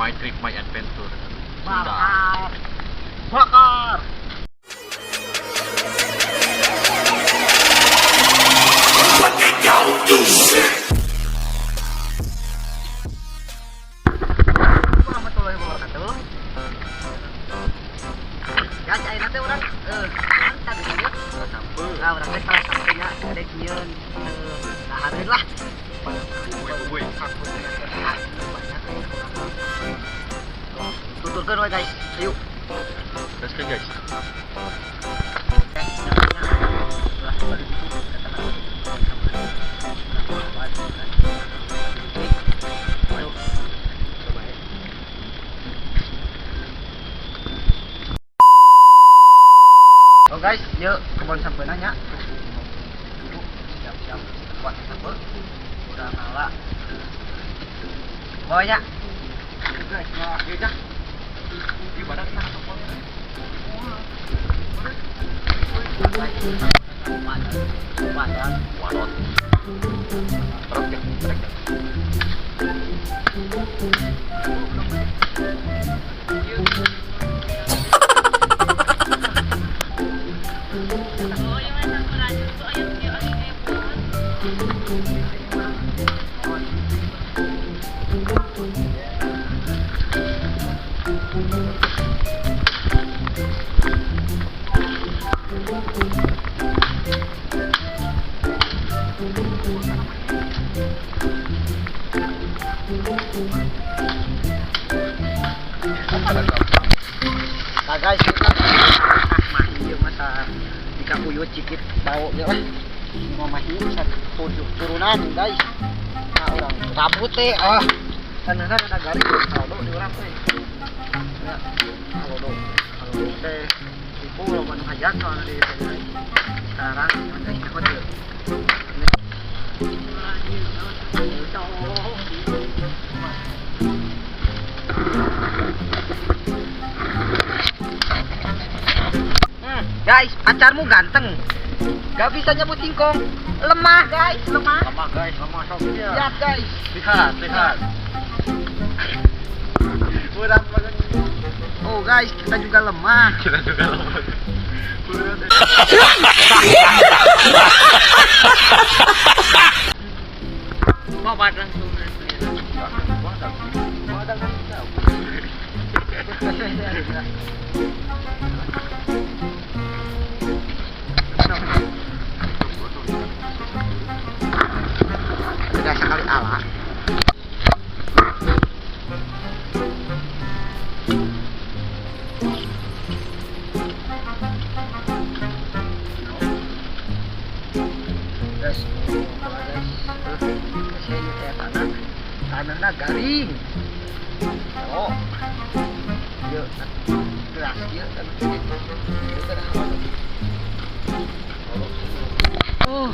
My trip, my adventure. Sunda. Bakar. Bakar. Warahmatullahi wabarakatuh. Guys, ayeuna teh urang kan tadi ieu Sampai. nah, urang teh salah satunya rek nyieun dahareun lah. Bubuy. Banyak tuturkeun we, guys. Ayo. Let's go, guys. Guys, ulah balik itu kata. Ayo. Coba ya. Oh guys, yuk kebun sampeuna nya. Dulu siap-siap buat sampeu. Udah ngala. Pokoknya guys, nah, Iya, Cak. Di badak nah. Badan, Warot. Terus ya, trek ya. Oh, yung nasa radyo to, ayun, yung ayun, ayun, Nah guys, kita mah ieu masa dikakuyut cikit bau ya lah. Mau mahi bisa tujuh turunan, guys. Nah, urang rambut teh ah. Tanahna ada garing kalau di urang teh. Ya, kalau kalau teh tipu lo nu hajat soalnya di sekarang guys takut ya. Guys, pacarmu ganteng. Gak bisa nyebut singkong. Lemah, guys, lemah. Lemah, guys, lemah sok ya. Lihat, guys. Lihat, lihat. Udah banget. Oh, guys, kita juga lemah. Kita juga lemah. Babat langsung. Sudah sekali ala. Guys, guys, saya ini kayak tanah, tanahnya garing. Oh, yuk, gelas yuk, tanah ini. Itu ada apa lagi? Oh.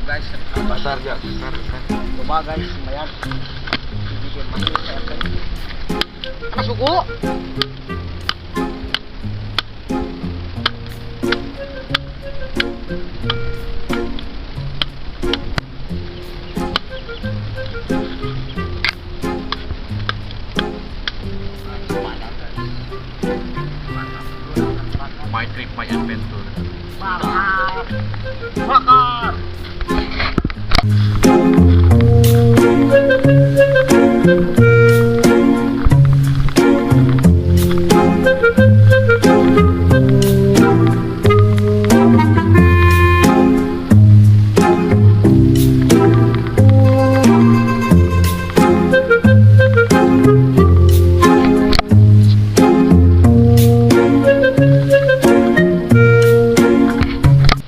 Guys, Pasar ya, pasar, pasar. Coba guys, lumayan. Dibikin manis saya kan. Suku. My trip, my adventure. Bakar. Bakar.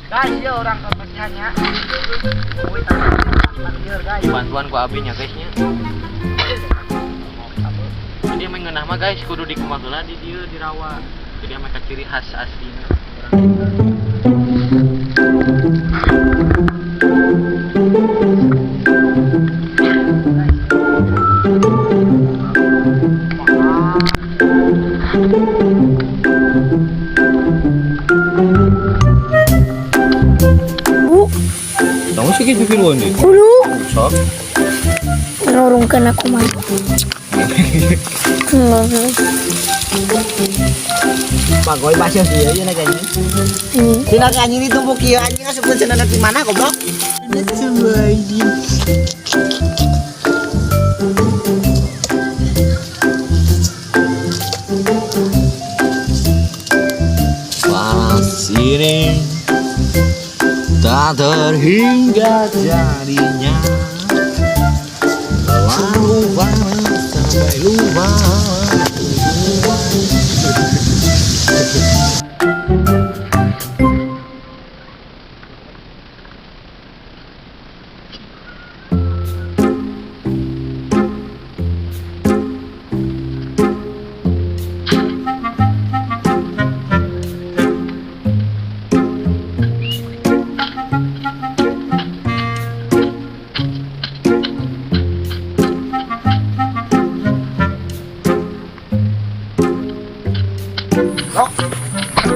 Guys, ya orang kebersihannya. Woi, guys. Bantuan ku abinya, guys nya. Jadi emang ngeunah mah, guys, kudu dikumaha heula di dieu di rawa. Jadi emang ciri khas aslina. Musik itu piruan deh. Kudu Sok. ngurungkeun aku mah. Bagoy basah sih ya naga anjing. Ini. Si naga anjing ditumpuk ieu anjing asupkeun cenah di mana goblok? Panas ini tak terhingga jadinya. Terlalu panas sampai lupa.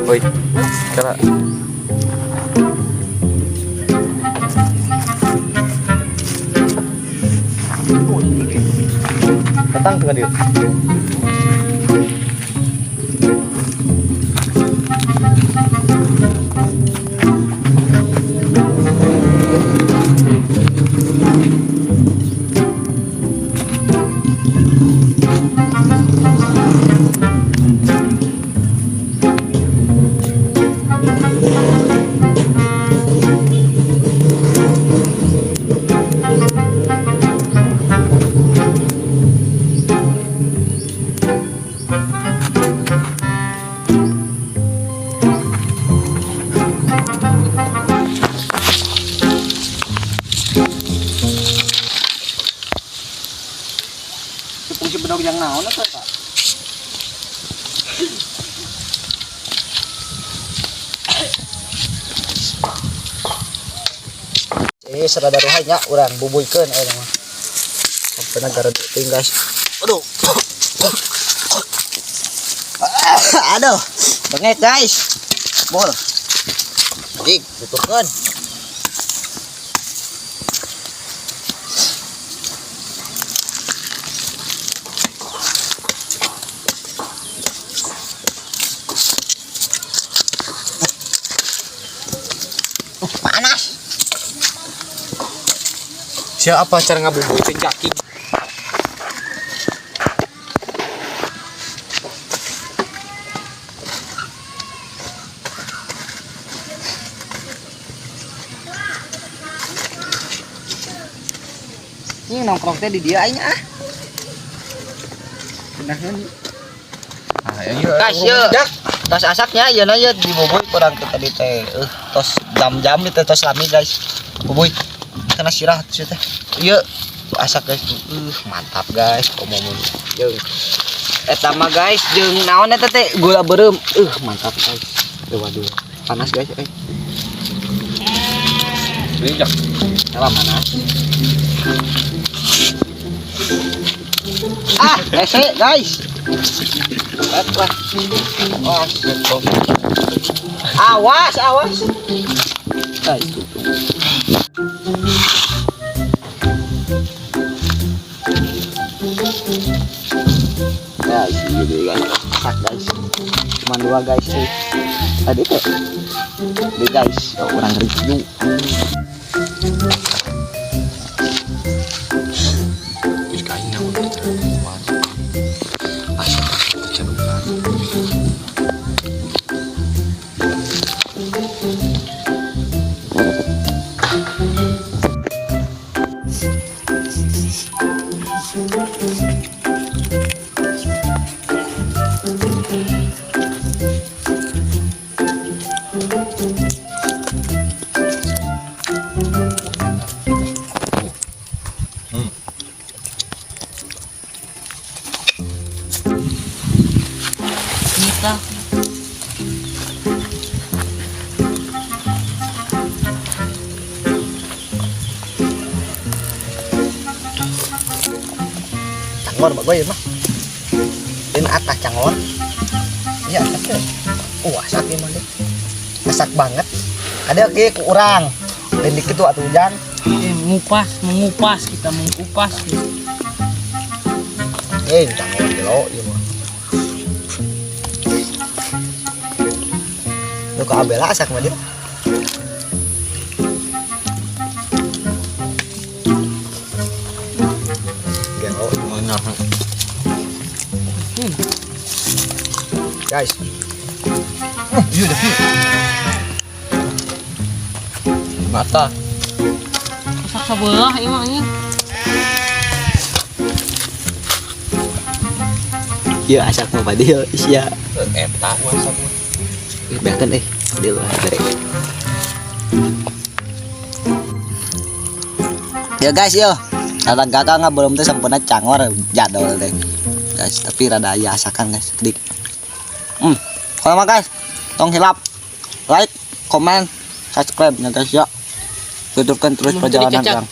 Woi, cara. Datang tuh dia. Fungsi bedog yang naon atuh eta? Serada ruhai nya urang bubuikeun aya mah. Pernah garede teuing guys. Aduh. Aduh, bengek guys. Bol. Jig, tuturkeun. Panas. Siapa cara ngabubuitin kaki? Ini nongkrong teh di dia aing ah. Nahan. Guys, yeuh. Tos asaknya ieu na ieu dibubuy kurang teh tadi teh. Tos jam-jam itu tos lami guys. Bubuy. Kena sirah tuh teh. Ieu asak guys. Mantap guys komomun. Jeung eta mah guys jeung naon eta teh gula beureum. Mantap guys. Duh, waduh. Panas guys euy. Ini jak. Salah panas. Ah, hese guys. Wah. Awas. Awas, awas. Guys, tutup. Guys, ini guys. Masak guys. Cuma dua guys. Tadi teh. Ini guys, orang review. Terus kayaknya aku asal kecadukan. Kita. Cangor bagus ya mah. Ini atas cangor. Iya atas teh. Asak ieu mah deh. Asak banget. Ada oke kurang. Lain dikit tuh atuh hujan. Eh, ngupas, mengupas kita mengupas. Eh, cangor gelo ieu mah. Lu ke Abela asak mah dia. Gelo. Ngeunah. Guys. Iya dah. Mata. Masak sebelah ieu mah anjing. Iya asak mah padil sia. Eta masak mah. Ih, beakeun eh. Padil lah bere. Ya guys, yo. Rada gagal nggak belum teh sampurna cangor jadol teh. Guys, tapi rada aya asakan guys, kedik. Kalau mah guys, tong hilap like, comment, subscribe ya guys ya. Tutupkan terus Mun perjalanan dicecek. Kang.